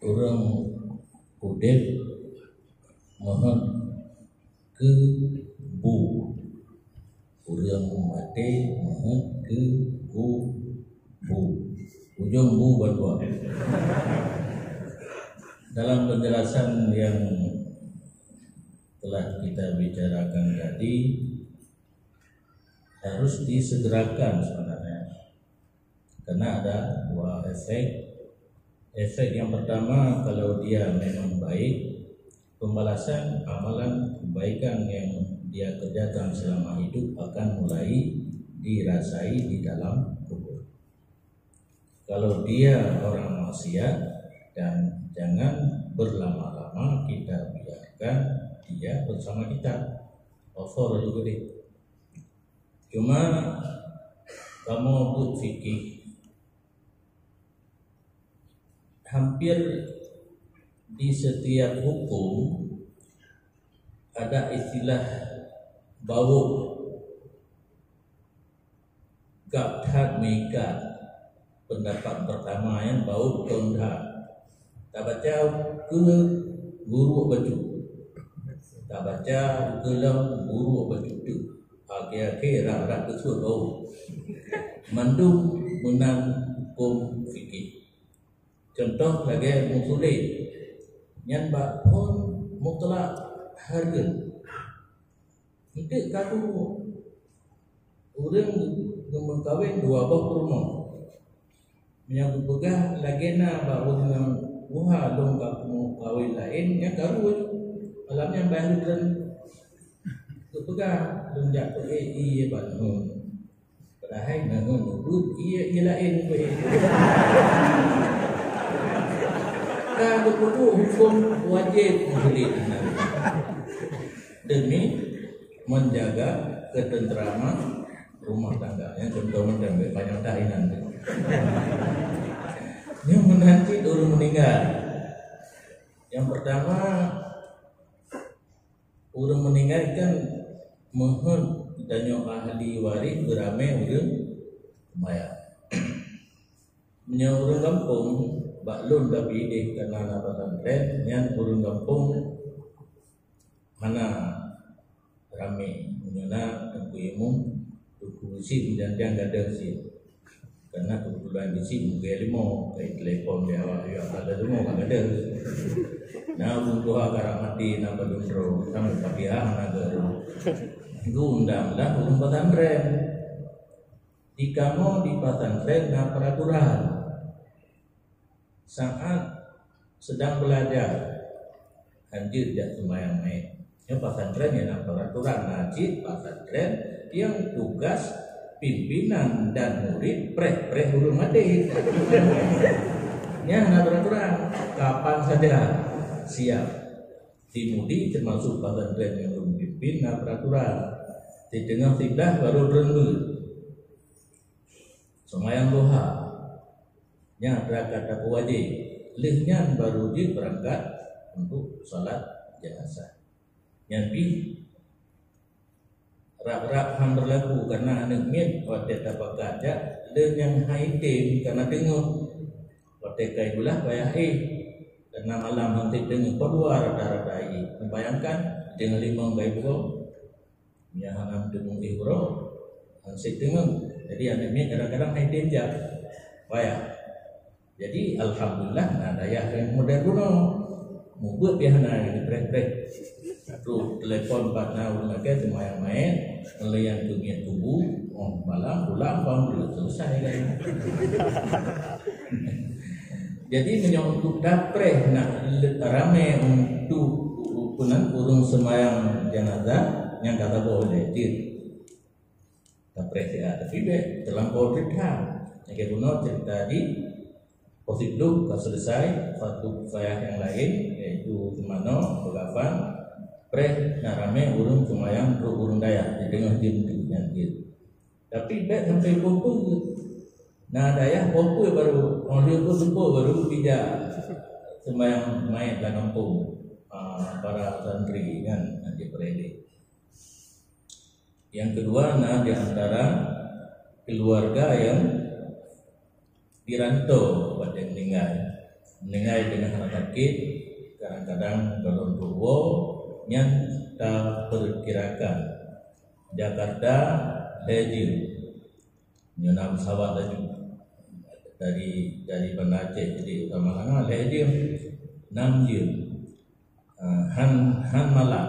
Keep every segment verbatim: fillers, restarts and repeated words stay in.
Ureuëng udeb meuheuet keu bu. Ureuëng maté meuheuet keu bu. Bu. Ujong bu bandua. Dalam penjelasan yang telah kita bicarakan tadi, harus disegerakan sebenarnya. Karena ada dua efek. Efek yang pertama, kalau dia memang baik, pembalasan amalan kebaikan yang dia kerjakan selama hidup akan mulai dirasai di dalam kubur. Kalau dia orang maksiat, dan jangan berlama-lama kita biarkan dia bersama kita. Over juga deh. Cuma kamoe buet fikih, hampir di setiap hukum ada istilah bawok, gab that meuikat. Pendapat pertama nyan bawok kon that. Tabaca keu guruk bacut. Tabaca keu lom guruk bacut teuk. Akhé-akhé rab-rab keu suet bawok. Mandum meunan hukum fikih. Contoh lagée musulé. Nyan bak phon mutlak hareuem. Eunteuk ka guruk. Ureuëng geumeukawen dua boh peurumoh. Meunyoe geupeugah lagée na bak ureuëng nyang tuha lôn ka meukawen laén, nyan karu. Malam nyan bah lôn geupeugah, lôn jak peuék ié bak lôn. Padahai na ngon udeb ié, ié laén peuék. Ka geupeubuet huköm wajéb meuhli demi menjaga ketentraman rumah tangga. Nyan contoh mantong, bèk panyang that inan. Nyoe meunan cit ureuëng meuninggai. Nyang pertama, ureuëng meuninggai kan meuheuet geutanyoe ahli waréh beuramé ureuëng seumayang. Meunyoe ureuëng gampông, bak lôn tapi deh kana na pesantren, nyan ureuëng gampông hana ramé. Meunyoe na Teungku Imum, Teungku Geuchik, meujan-jan gadôh cit. Karena kebetulan Geuchik meuge limo, kai telepon di awak, ya, kada limo ka gadôh. Na ureuëng tuha karap maté, na padum droe, sampai Fatihah na geuh. Geuundang lah ureuëng pesantren. Di kamoe di pesantren na peraturan. Saat sedang belajar, hanjeuet jak seumayang mait. Nyoe pesantren nyang na peraturan, na cit pesantren nyang tugas pimpinan dan murid preh-preh ureuëng maté. Nyan na peraturan, kapan saja siap. Di Mudi termasuk pesantren nyang lôn pimpin na peraturan. Di teungoh siblaih baru treun beuet. Seumayang duha, nyan rakaat tapeuwajéb, lheueh nyan baru jeuet beurangkat untuk salat jenazah. Nyan pih rab-rab han beurlaku, karena aneuk miet watée tapakat jak, lé nyang hai tem kana teungoh. Watée kai beulah payah éh, karena malam han sép teungoh, keuluwa rata-rata éh. Neubayangkan, teungoh limong kai buroe. Nyang hana meuteumé uroe, han sép teungoh. Jadi, aneuk miet kadang-kadang hai tem jak. Payah. Jadi, alhamdulillah, na dayah nyang modern bunoe. Mubuet pih hana, jadi preh-preh. Troh telepon bak na ureuëng lakée seumayang mait, ngeulayan keu miet kubu, oh, malam pulang, bang buleuen, selesai kan. Jadi, meunyoe untuk dapreh nak le-, ramé untuk u-, u-, ureuëng seumayang janazah, nyang ka saboh lé jeuet dapreh siat. Tapi bèk teulampo treuk that. Lagée bunoe cerita di Posibduk ka selesai, fardu kifayah nyang laén, yaitu teumanoe, beukafan, preh nak ramé ureuëng seumayang troh ureuëng dayah, di teungoh jeuet nyan jeuet. Tapi bèk sampai peue-peue. Na dayah peue-peue baru, oh, lheueh peue-peue baru pih jak seumayang mait lam gampông, ah, para santri nyan, na jipreh lé. Yang kedua, na di antara keluarga yang di rantau watée meuninggai. Meuninggai teungoh hana sakét, kadang-kadang gohlom tuwoe nyan tapeukirakan. Jakarta lhèe jeuem. Nyoe na pesawat laju dari, dari Banda Aceh jadi Tamalanga lhèe jeuem, nam jeuem. Ah, han, han malam.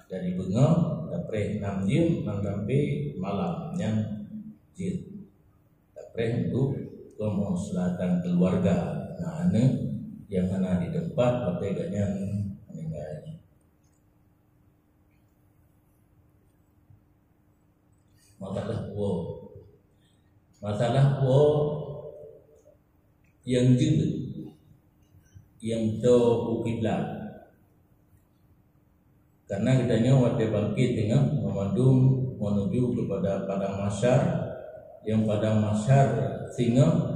Dari beungoh tapreh nam jeuem, han sampai malam nyan jeuet. Tapreh untuk kememaslahatan keluarga. Nah, aneuk nyang hana di teumpat, watèe gobnyan meuninggai. Masalah puwoe. Masalah puwoe nyang jeuet, nyang toe u kiblat. Karena geutanyoe watèe bangkét singoh meumandum menuju kepada padang mahsyar, nyang padang mahsyar singoh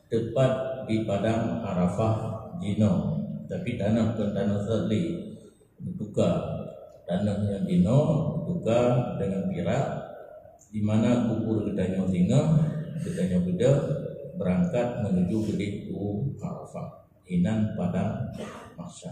tepat di padang Arafah jinoe, tapi tanoh kon tanoh sot lé, geutuka. Tanoh nyang jinoe geutuka deungon pirak, di mana kubur geutanyoe singoh, geutanyoe beudôh beurangkat menuju keudéh u Arafah, inan padang mahsyar.